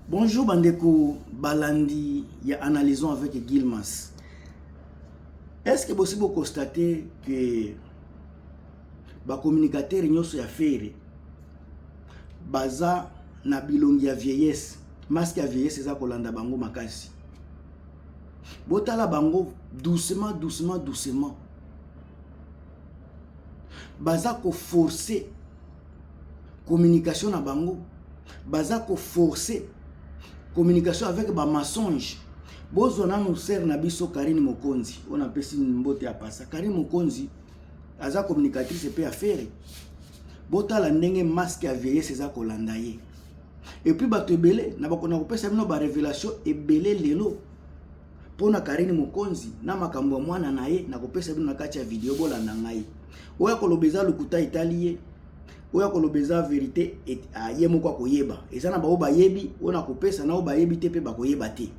Bonjour bandeko balandi ya Analysons avec Guilmas. Est-ce que bosi bo constater que ba communicateurs nyonso ya Ferre baza na bilongi ya vieillesse, masque ya vieillesse eza kolanda bango makasi. Botala bango doucement doucement doucement. Baza ko forcer communication na bango, baza ko forcer communication avec ba mensonges. Bozwa nanu sœur na biso Karine Mokonzi, oyo napesi mbote ya pasa. Karine Mokonzi aza communicatrice pe ya Ferre. Botala ndenge masque ya vieillesse eza kolanda ye. Et puis bato ebele na bakona kopesa bino ba révélation ebele lelo mpo na Karine Mokonzi na makambo ya mwana na ye, nakopesa bino na kati ya video, bolanda ngai. Oyo akoloba eza lokuta etali ye, oyo akoloba eza verite ye moko akoyeba. Eza na baoyo bayebi, oyo nakopesa na oyo bayebi te mpe bakoyeba te.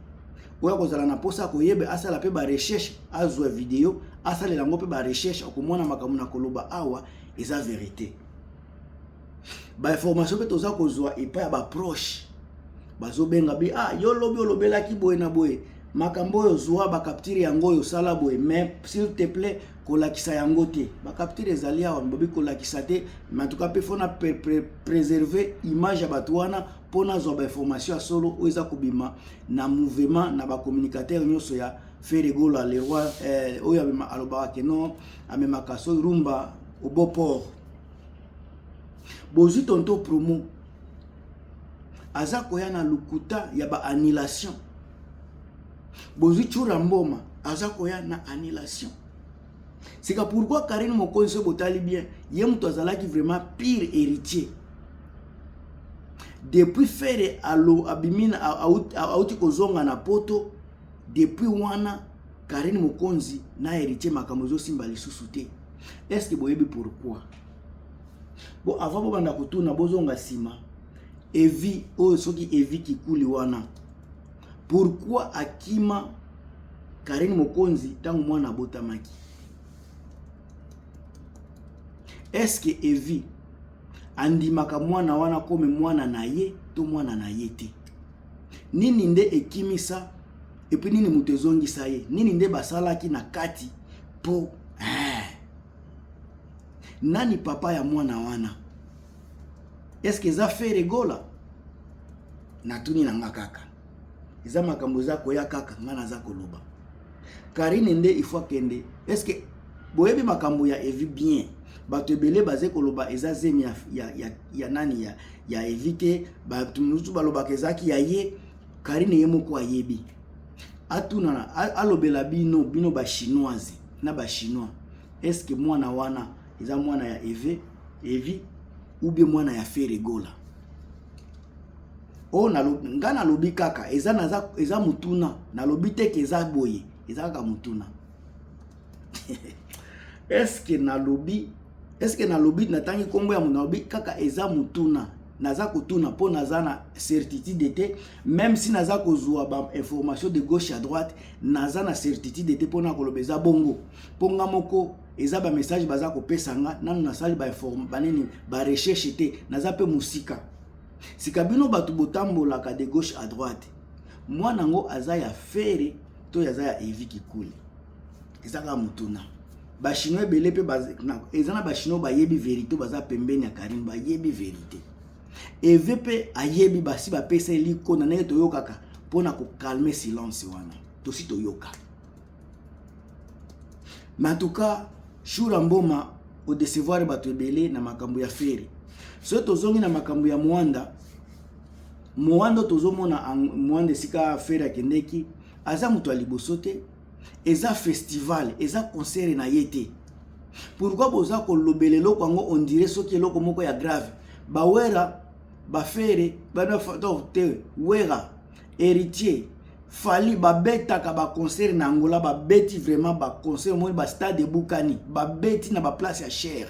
Oyo akozala na mposa akoyeba, asala mpe ba recherche, azwa video, asalela yango mpe ba recherche, akomona makambo na koloba awa eza verite. Ba information mpe toza kozwa epai ya ba proche, bazobenga bi ah yo lobi olobelaki boye na boye, makambo oyo zwa ba capture yango oyo osala boye, mais s'il te plaît kolakisa yango te. Ba capture ezali awa, bobi kolakisa te, mais en tout cas mpe faut na préserver image ya bato wana mpo nazwa ba information ya solo oyo eza kobima na mouvement na ba communicateur nyonso ya Ferre Gola le roi, oyo alobaka ke non amemaka so rumba au beau port. Bozwi tonto promo aza koya na lokuta ya ba annulation. Bozwi Tshoura Mboma aza koya na annulation. Sika pourquoi Karine Mokonzi so botali bien, ye moto azalaki vraiment pire héritier. Depuis Ferre alo abimi auti kozonga na poto, depuis wana Karine Mokonzi na héritier makambo ezosimba lisusu te. Est-ce que boyebi pourquoi? Bon, avant bobanda kotuna bozonga nsima. Evi oyo soki Evi Kikuli wana, pourquoi akima Karine Mokonzi ntango mwana abotamaki? Est-ce que Evi andimaka mwana wana kome mwana na ye to mwana na ye te? Nini nde ekimisa epuis nini moto ezongisa ye? Nini nde basalaki na kati po nani papa ya mwana wana? Est-ce que eza Ferre Gola? Natuni na nga kaka, eza makambo eza koya kaka nga naza koloba. Karine nde il faut akende. Est-ce que boyebi makambo ya Evi bien? Bato ebele baze koloba eza zemi ya nani ya Evi te, bato mosusu balobaka ezalaki ya ye. Karine ye moko ayebi, atuna alobela bino bino ba chinoise na ba chinois, est-ce que mwana wana eza mwana ya Evi Evi ou bien mwana ya Ferre Gola? Oyo nga nalobi kaka eza naza eza mutuna, nalobi te ke eza boye, eza kaka mutuna. Est-ce que nalobi, est-ce que nalobi natangi kombo ya nalobi kaka eza mutuna, naza kotuna mpo naza na certitude te, même si naza kozwa ba information de gauche à droite, naza na certitude te mpona koloba eza bongo. Mpo nga moko eza ba message baza kopesa nga, nanu nasali ba inform banini ba recherche te, naza pe mosika. Sika bino bato botambolaka de gauche à droite, mwana ngo aza ya Ferre to aza ya Evi Kikuli? Eza kaka motuna. Ba chinois ebele pe eza na ba chinois bayebi vérité, baza pembeni ya Karine bayebi vérité. Eve pe ayebi, basi bapesa ye liko na ndenge toyokaka mpona kokalme silence wana, tosi toyoka. Mais en tout cas Tshoura Mboma odecevoir bato ebele na makambo ya Ferre. Soki tozongi na makambo ya Mwanda, Mwanda tozomona Mwanda esika Ferre akendeki, aza moto ya liboso te, eza festival, eza concert na ye te. Pourquoi boza kolobela eloko yango on dirait soki eloko moko ya grave? Bawera, ba Ferre, bana te, Wera, Héritier, Fally babetaka ba concert na Angola, babeti vraiment ba concert moi ba stade ebukani, babeti na ba place ya cher.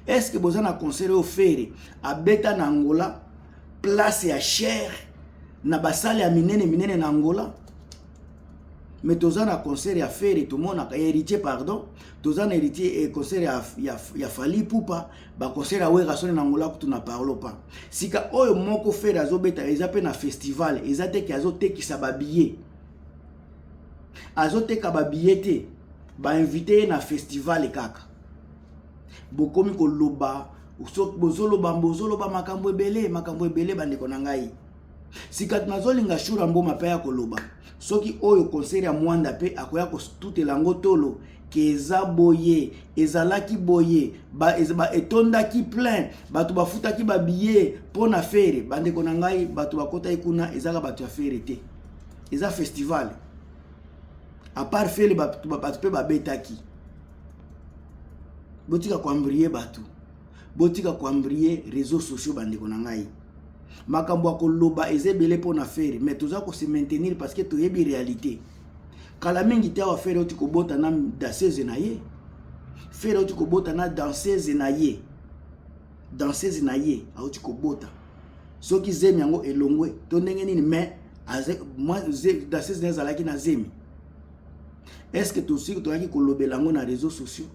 Est-ce que boza na concert oyo Ferre abeta na Angola place ya cher na basale ya minene minene na Angola? Mais toza na concert ya Ferre, tomonaka ya Héritier, pardon, toza na Héritier, concert ya Fally Ipupa, baconcert ya Werrason na Angola kutu na parlo pa. Sika oyo moko Ferre azobeta eza mpe na festival, eza te ke azotekisa babillet, azoteka babillet te, bainvite ye na festival kaka. Bokomi koloba, bozoloba, bozoloba makambo ebele, makambo ebele, bandeko na ngai. Sika nazolinga Shura Mboma mpe aya koloba soki oyo concert ya Mwanda mpe akoya kotutela yango tolo ke eza boye, ezalaki boye, ba etondaki plein, bato bafutaki babillet mpo na Ferre. Bandeko na ngai, bato bakotaki kuna ezaka bato ya Ferre te, eza festival. À part Ferre, bato mpe babetaki. Botika koembrouiller bato, botika koembrouiller réseaux sociaux, bandeko na ngai. Makambo ya koloba eza ebele mpo na Ferre, mais toza kose maintenir parce que toyebi réalité. Kala mingi te awa, Ferre oti kobota na danseuse na ye. Ferre oti kobota na danseuse na ye, danseuse na ye auti kobota. Soki zemi yango elongwe to ndenge nini, mais danseuse na ye azalaki na zemi. Est ce que tosi toyaki kolobela yango na réseaux sociaux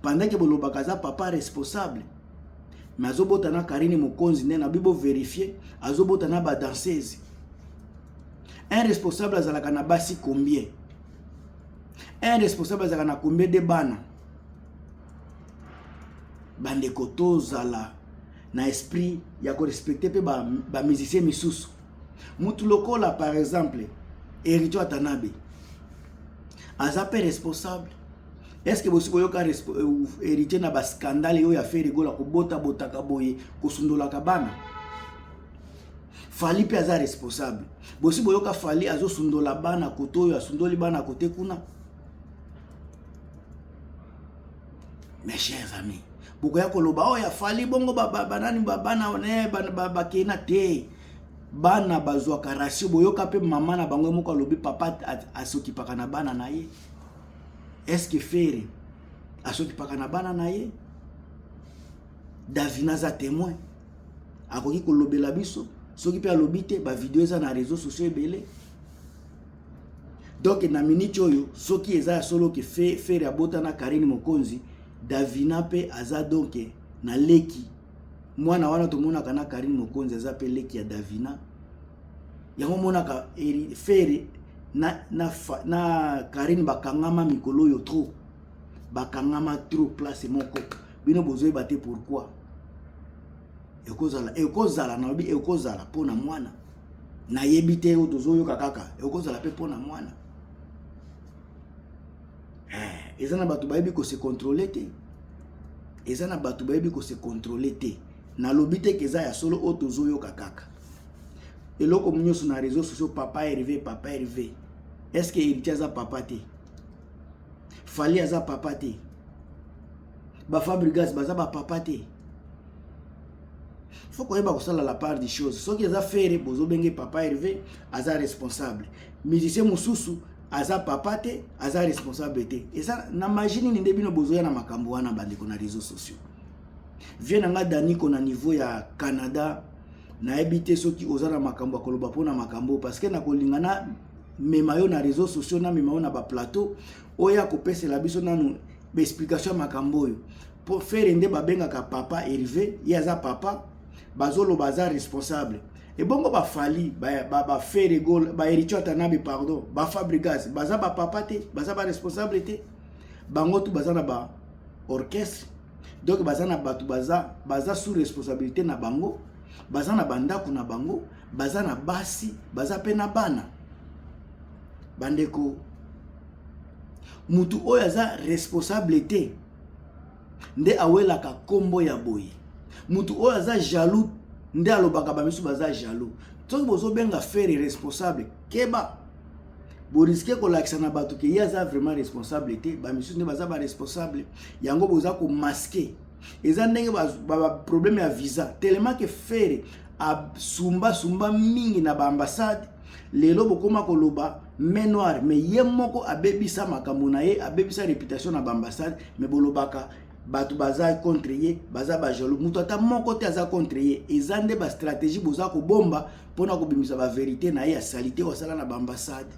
pendant ke bolobaka aza papa responsable, mais azobota na Karine Mokonzi? Nde na bi bovérifie, azobota na badanseuse. Un responsable azalaka na basi combien? Un responsable azalaka na combien de bana? Bandeko, tozala na esprit ya korespecte mpe bamusicien ba misusu. Mutu lokola par exemple Héritier Watanabe aza mpe responsable. Est ce que bosi boyoka Héritier na bascandale oyo ya Ferre Gola, kobotabotaka boye, kosundolaka bana? Fally mpe aza responsable. Bosi boyoka Fally azosundola bana kote oyo, asundoli bana kote kuna? Mes chers amis, bokoya koloba oyo ya Fally bongo, banani bana bakei na te, bana bazwaka ratio. Boyoka mpe mama na bango moko alobi papa asokipaka na bana na ye. Est-ce Ferre asokipaka na bana na ye? Davina aza témoin, akoki kolobela biso. Soki mpe alobi te, bavideo eza na réseaux sociaux ebele. Donc na minute oyo, soki eza ya solo ke Ferre abota na Karine Mokonzi, Davina mpe aza donc na leki. Mwana wana tomonaka na Karine Mokonzi aza mpe leki ya Davina. Yango monaka Ferre na Karine bakangama mikolo oyo trop, bakangama trop place moko. Bino bozoyeba te pourquoi. Ekozala, ekozala, nalobi ekozala mpo na mwana, nayebi te. Oyo tozoyoka kaka, ekozala mpe mpo na mwana. Eza na bato bayebi kose contrôler te, eza na bato bayebi kose contrôler te. Nalobi te ke eza ya solo, oyo tozoyoka kaka. Eloko nyonso na réseaux sociaux, papa Hervé, papa Hervé. Est ce que Héritier aza papa te? Fally aza papa te? Bafabrigas baza bapapa te? Faut koyeba kosala la part des choses. Soki eza Ferre, bozobenge papa Hervé, aza responsable. Musicien mosusu aza papa te, aza responsable te. Eza na magie nini nde bino bozoya na makambo wana, bandeko, na réseaux sociaux? Vie na nga Daniko na niveau ya Canada, nayebi te soki oza na makambo ya koloba mpona makambo, parce que nakolinga na mema yo na réseaux sociaux, na mema yo na baplateau oyo akopesela biso nanu baexplication ya makambo oyo. Mpo Ferre nde babengaka papa Hervé, ye aza papa, bazoloba aza responsable. Ebongo baFally, baFerre Gola, baHéritier Watanabe, pardon, baFabrigas baza bapapa te, baza baresponsable te? Bango tu baza na baorchestre, donc baza na bato baza sous responsabilité na bango, baza na bandako na bango, baza na basi, baza mpe na bana. Bandeko, mutu oyo aza responsable te nde awelaka nkombo ya boye. Mutu oyo aza jaloux nde alobaka bamisu baza jaloux. Soki bozobenga Ferre responsable, keba, borisquer kolakisa na bato ke ye aza vraiment responsable te, bamisusu nde baza baresponsable. Yango boza komasquer. Eza ndenge baproblème ya visa, tellement ke Ferre asumbasumba mingi na baambassade. Lelo bokóma koloba main noire, mais ye moko abebisa makambo na ye, abebisa réputation na baambassade. Mais bolobaka bato baza contre ye, baza bajaloux. Moto ata moko te aza contre ye. Eza nde bastratégie boza kobomba mpona kobimisa bavérité na ye ya saleté oyo asala na baambassade.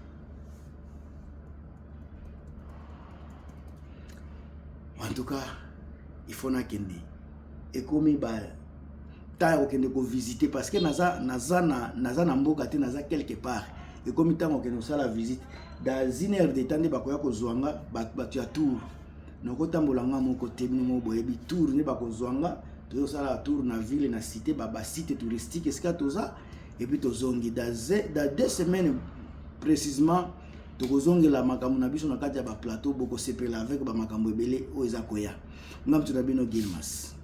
En tout cas, il faut nakende. Ekomi ba temps ya kokende kovisite, parce que naza na mboka te, naza quelque part. Ekomi ntango okende kosala visite. Dans une heure de temps nde bakoya kozwa nga, bato ya tour. Nakotambola nga moko te, bino moko boyebi tour nde bakozwa nga. Tozosala tour na ville, na cité, basite touristique esika toza, et puis tozongi dans 2 semaines précisément. Tokozongela makambo na biso na kati ya baplateau. Bokosepela avec bamakambo ebele oyo eza koya. Nga moto na bino, Gilmas.